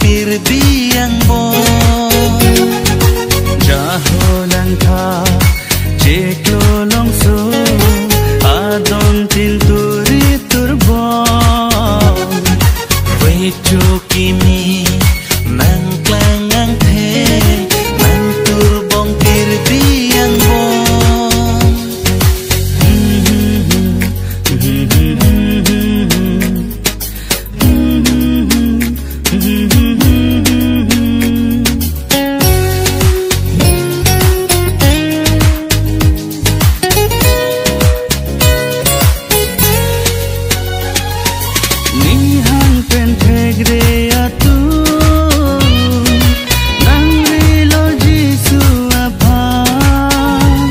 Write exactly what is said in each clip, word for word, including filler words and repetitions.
pirbi angbong. Jaho langtha chiklo longso adon tin turi turbong. Recho kimi nangklang angthe nangturbong pirbi angbong. Nihang pen thekre atum nangrilo Jisu aphan.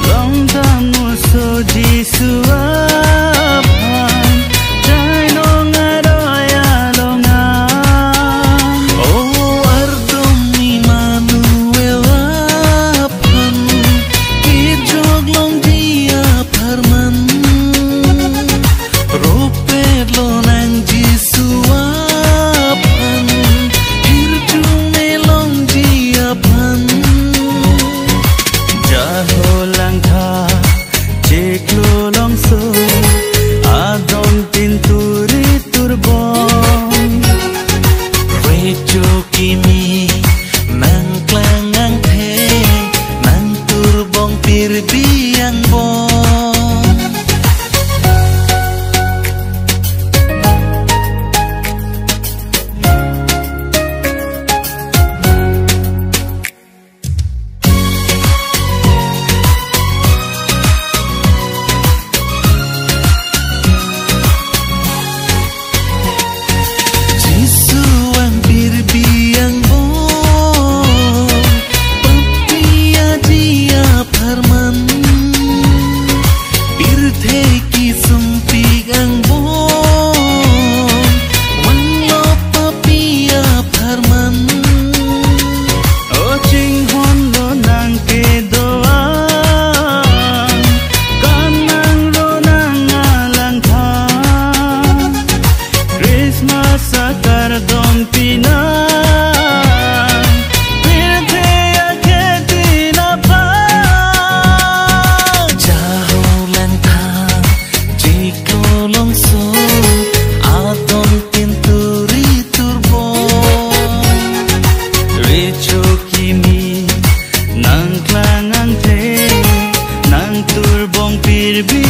Longdam muso Jisu aphan, chainong aroi alonga. O ardom Emmanuel aphan, kejok longji apharman. Ropet lonang Jisu aphan, hirjume longji aphan. Jaho langtha chiklo longso adon tin turi turbong. Recho kimi nangklang angthe nangturbong pirbi angbong. Jisu ang pirbi angbong, papi aji apharman, pirthe kesumpik angbong, vanglo papi apharman. O chinghon lonang kedo-an, kanang ronang alangtha. Christmas akardom pinang, pirthe akhei tin aphan. Jaho langtha chiklo longso adon tin turi turbong. Recho kimi nangklang angthe nangturbong pirbi